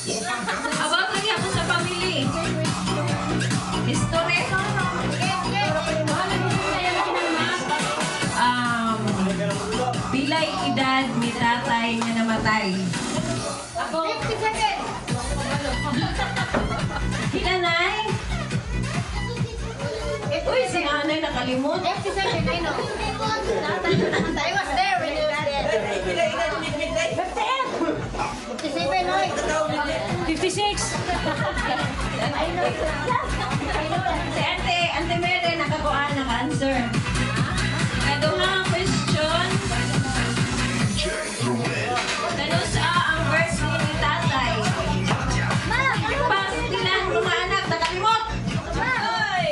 About lagi ako sa family. History. Pilay edad ni tatay nga namatay? Ako. 57. Pila, Nay? Uy, si nanay nakalimot. 57, I know. I was there when you was there. 57, oy. 56. I know. Si Ate Mary nakakuha, naka-answer. Kaduhang question. Kanus-a ang birthday ni tatay? Pastilan, mga anak, nakalimot.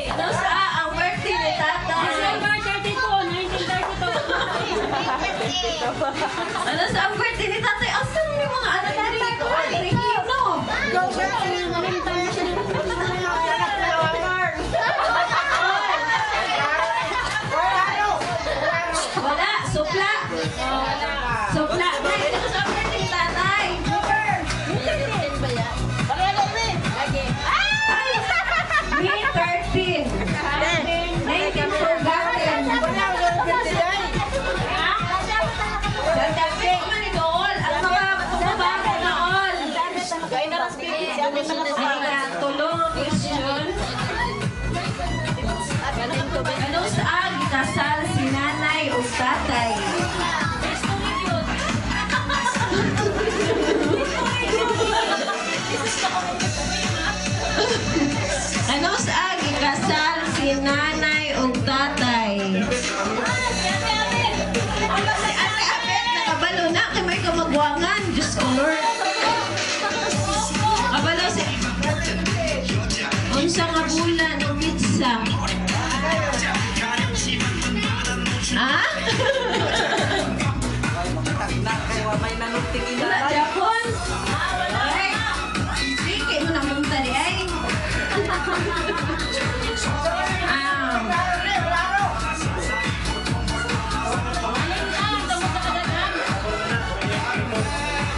Kanus-a ang birthday ni tatay? December 32, 1932. Kanus-a ang birthday ni tatay? Asan ni mga anak dito? Ay, Regino. Wala, supla. Supla. Nay, kanus-a ang birthday ni tatay? Ay! May 13. 19 forgotten. Sandali man ni Dool. Ang mga tumabago na all. Ay, tulong ang question. Kanus-a gikasal si nanay o tatay? Kanus-a gikasal si nanay o tatay? Si Ate Abet, nakabalo na kay may kamagwangan. Diyos ko, Lord. Kabalo si... Unsa nga bulan ng pizza? Ha? Wala, Japon? Ay, sige mo na munta di ay. Ah,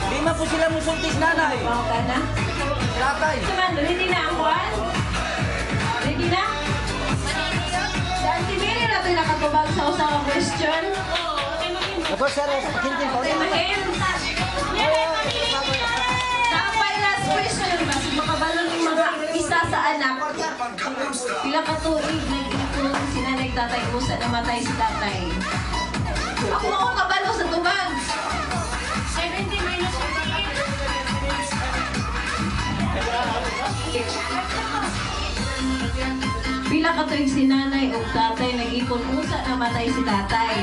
Di man po sila musultis, nanay. Ka na. Tatay. Saman, ready na ang buwan? Ready na? Sa Auntie Mary na ito nakatubag sa usa ka question. Ako, sir, kintin po. Ate Mahim. Tapay last question. Kasi makabalo ng mga isa sa anak. Pila ka tuig nag-ipon si nanay tatay usa namatay si tatay? Ako ako kabalo sa tubag. 70 minus 58. Pila ka tuig si nanay o tatay nag-ipon usa namatay si tatay?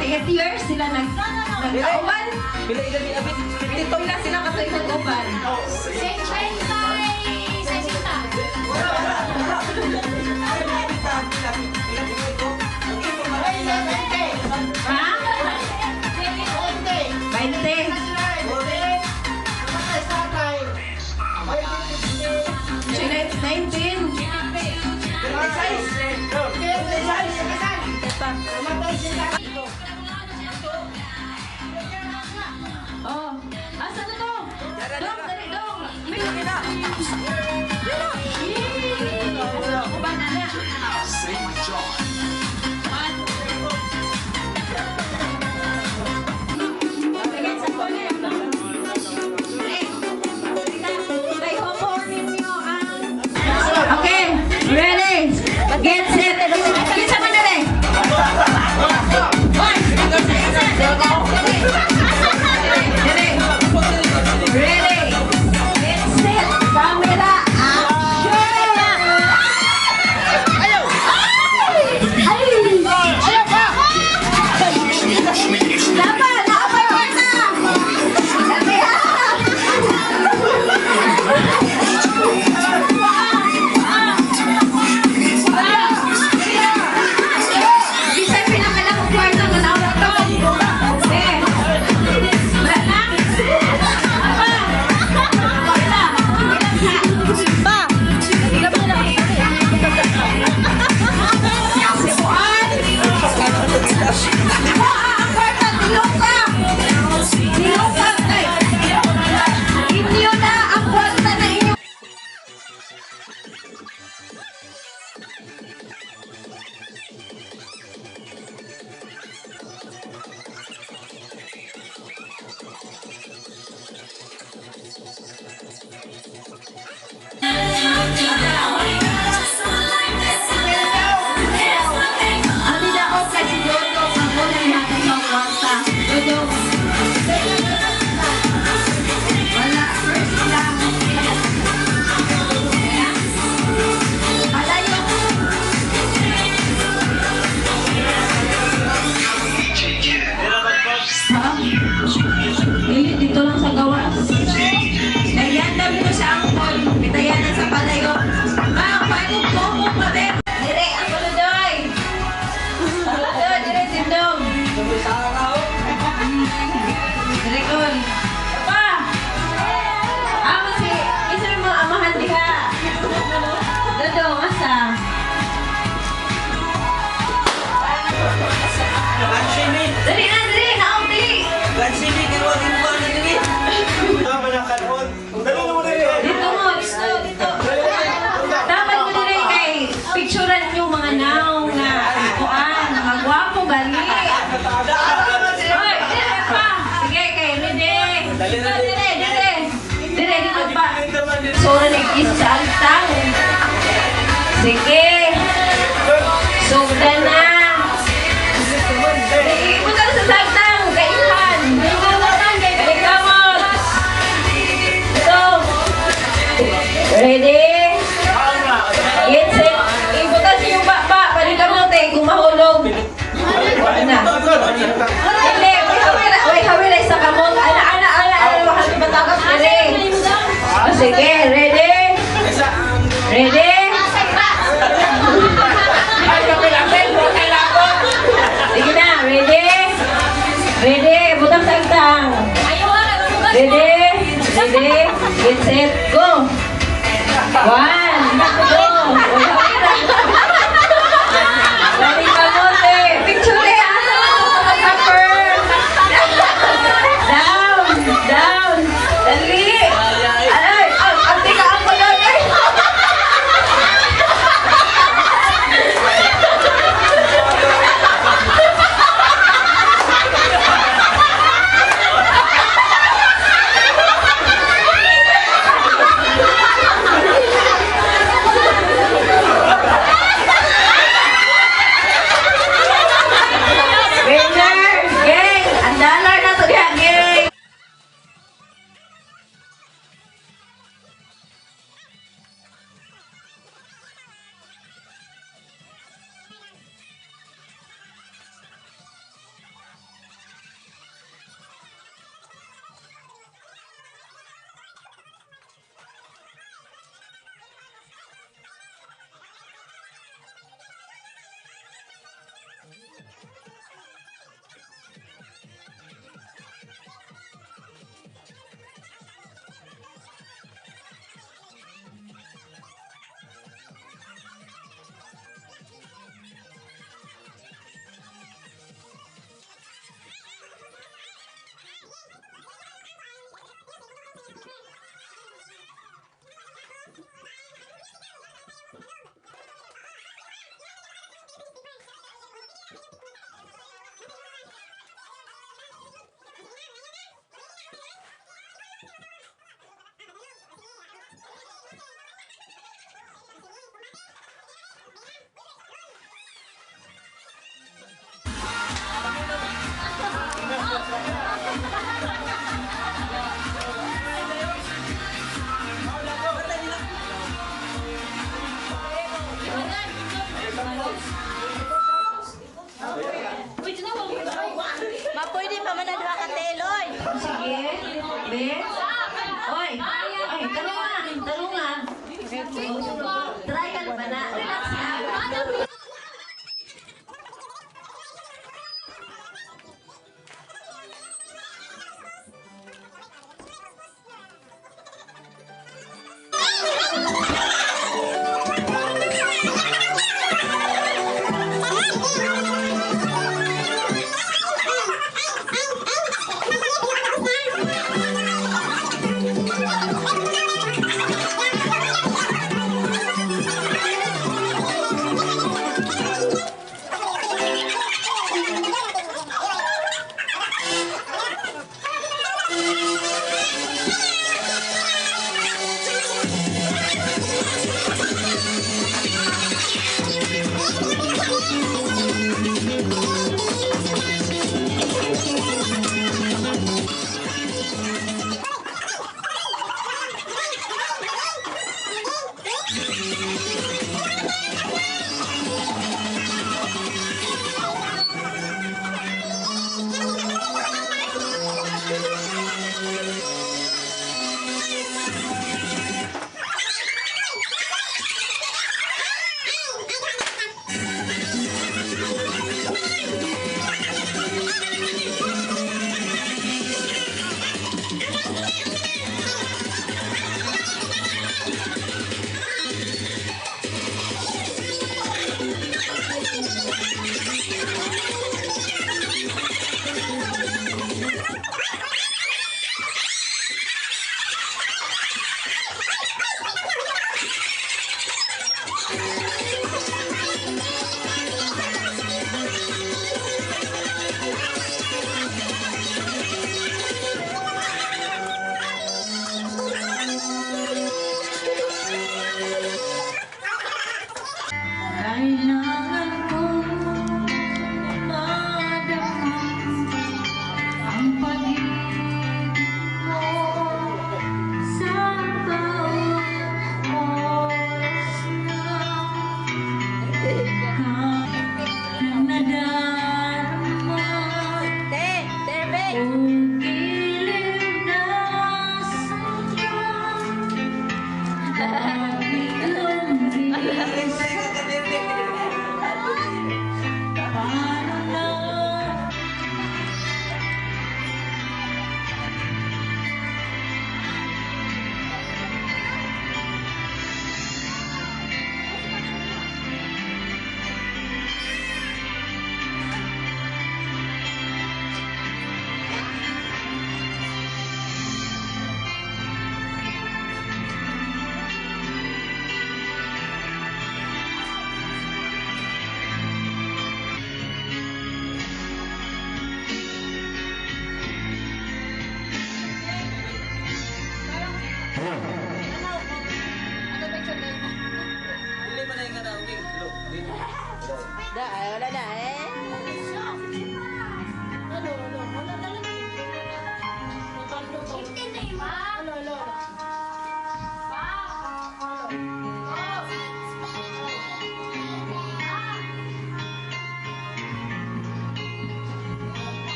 58 years sila nagkauban. Pila edad ni Abit? 52. Pila sila ka tuig nag-uban? 60. Ha? 20. Siya 19. Oh, asa na to? Dong, dali, dong. Uban na na. Kay humor ninyo ang... Okay, ready? Get set. Kinsa man dali? One, isa, isa, dali, dali. Ready. Get set. Camera. So, nag sa agtang. Sige. Sugdan na. Ipunta na sa sagtang. Kaihan. Kaikamot. Ito. Ready? Get set. Ibutan sa inyong baba. Palikamot eh. Kung mahulog. Na. Hindi. May hawila. May hawila sa kamot. Ana, ana, ana. Ana. Baka matapos. Ready? Oh, sige. Ready? Ready? Sige na. Ready? Ready? Butang sa agtang. Ready? Ready? Get set. Go! One, two, Ready kamote. Picture eh. Asa lang ang photographer? Down! Down! Dali! Ay! Ang tika ang pagod. Ay! Winner! Gang! Ang dollar na to diha, gang! Ma, pwede pa man na duha ka teloy. Sige. Be. Oy. Ay, tanong nga. Tanong nga. Try ka na ba na? Relax na. Ano picture kayo na? Dili man na yung nga na. Da, ay, wala na eh. Ano, ano, wala na lang. Ano, ano, ano.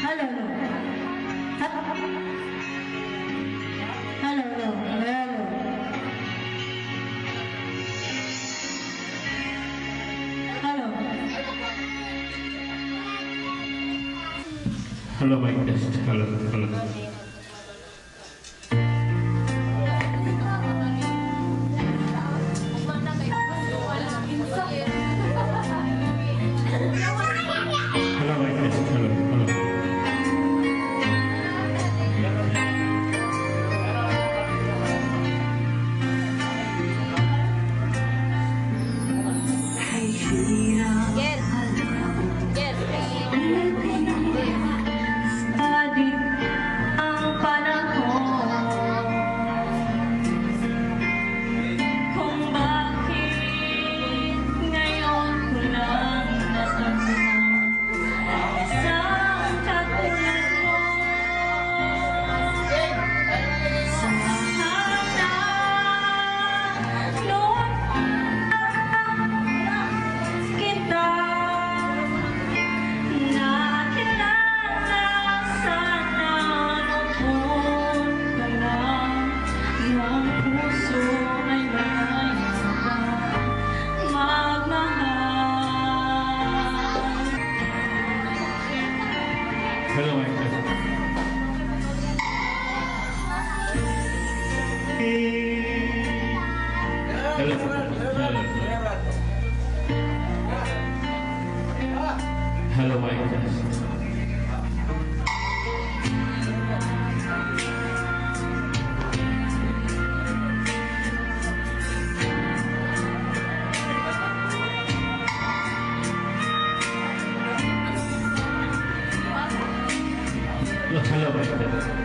Hello. Hello, hello, hello. Hello. Hello, mic test. Hello, hello. Hello, mic test. Hello, hello. Ger. Ger. Adik ang panahon kung bakit ngayon ko lang natagpuan isang katulad mo. Sana noon kita nakilala, sana noon pa lang iyong puso ay may magmahal. Hello, mic test. Hello. Hello. Hello, mic test. Hello, mic test.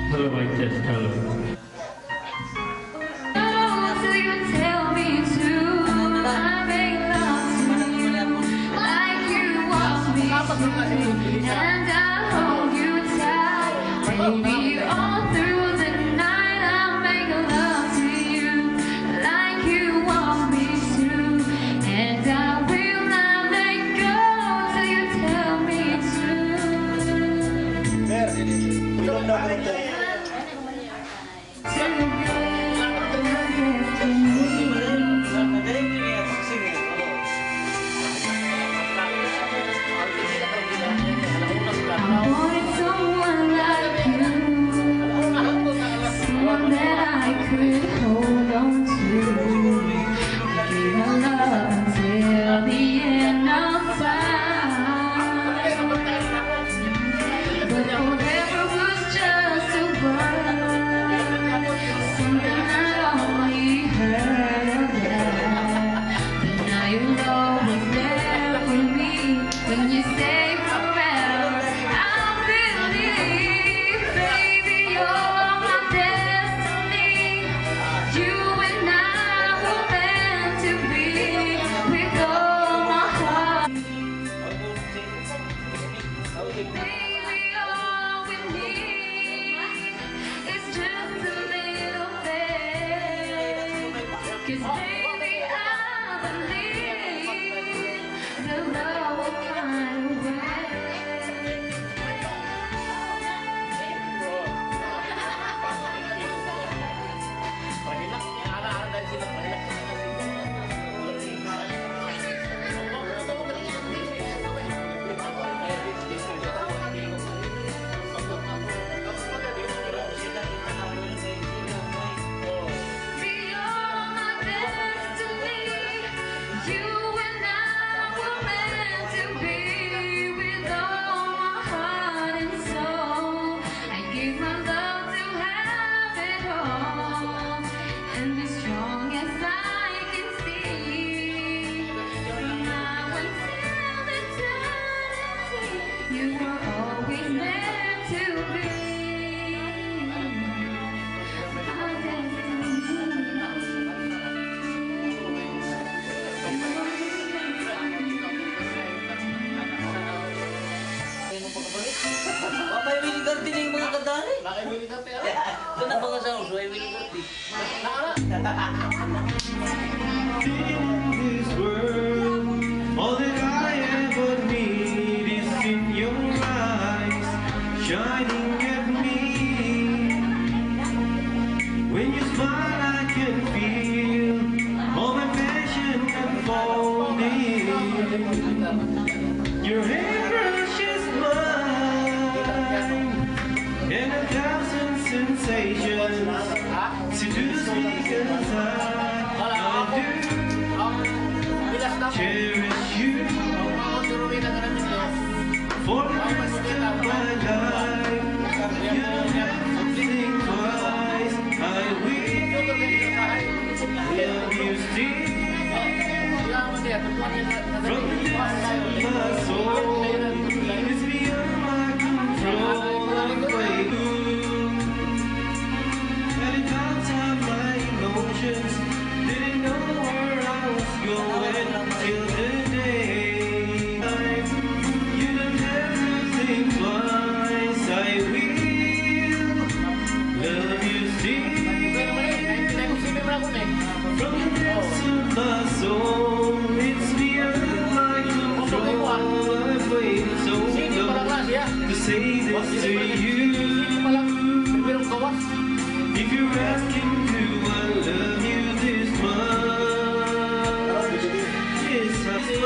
Hello, mic test. Hello. Till you tell me to, I make love to you like you want me to, and I hold you tight, baby. All through the night, I make love to you like you want me to, and I will not let go till you tell me to. Sir, ilong daw ko ito. To be I wanted someone like you, someone that I could hold on to. Give my love until the end of time. But forever was just a word, something I only heard about. But now you're always there for me when you say forever. I believe, baby, you're my destiny. You and I were meant to be with all my heart. Baby, all we need is just a little faith. 'Cause baby, I believe the love Ito na mga sa uso, ay wili kati. In this world, all that I ever need is in your eyes, shining at me. When you smile, I can feel all my passion unfolding. Your hand brushes mine, and a thousand sensations seduce me 'cause I do cherish you for the rest of my life. You don't have to think twice. I will love you still from the depths of my soul. It's beyond my control. I'm grateful. And it bounced out my emotions. Didn't know where I was going till the day. You don't have to think twice. I will love you still. From the depths of my soul, it's beyond my control. I've waited so long to say this to you. If you're asking, do I love you this much? Yes, I do.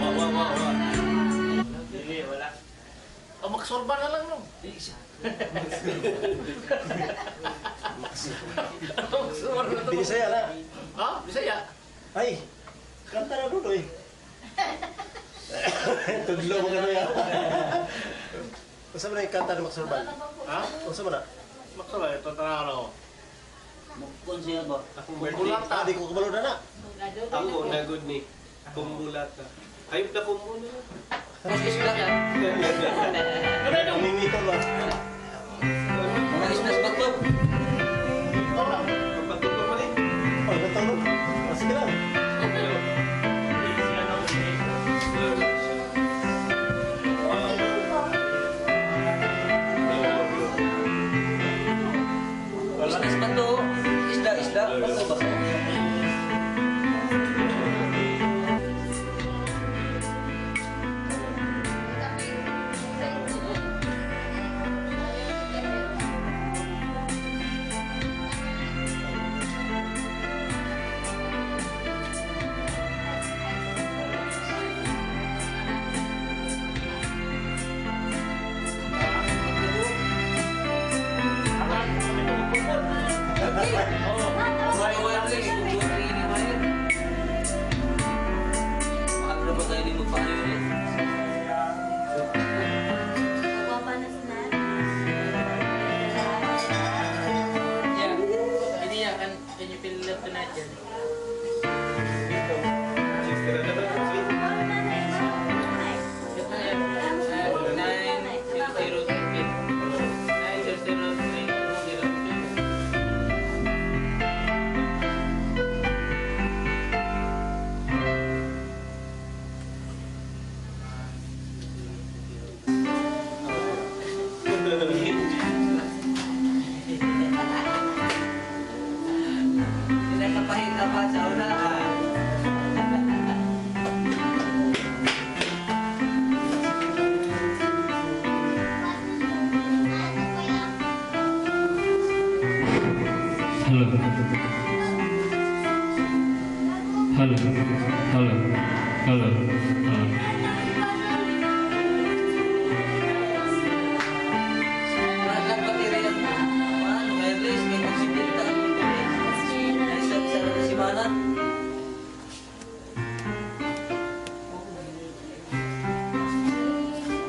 Wa, wa, wa, wa. Dili, wala. O magsorba na lang no. Magsorba na to. Bisaya na. Ha? Bisaya? Ay, kanta na dulo eh. Tudlo mo ka na. Unsa man ang kanta ni Maxurban? Ha? Unsa man na? Magsorba ito tanaw na ko. Mukon siya ba? Bulata. Ah, di ko kabalo na na. Ako, nagod ni. Kumbulata. Ayop na kumbo na. Mas isda ka. Mimito ba? Mga isdas ba to? Pagpatulog mo eh. Oh, natulog. Oh, sige lang. Isdas ba to? Isda, isda. Bato ba? May wireless. Wire. Mahal ba tayo ni magpaano yun eh? Guwapa na si nanay. Yeah. Hindi yeah. Can you feel love tonight yan? Ito na yan. 90038. 90038. Pinakapahinga pa sa unahan. Hello. Hello. Hello. Hello. Hello. Mahal lang battery ang paano, wireless. Kaya kung sitinta ang tuloy. Ay, sa simana.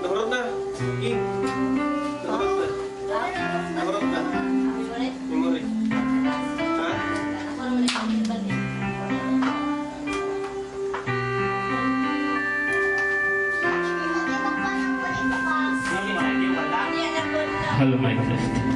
Nahurot na. King. Nahurot na. Nahurot na. Memory. Ha? Hello, mic test.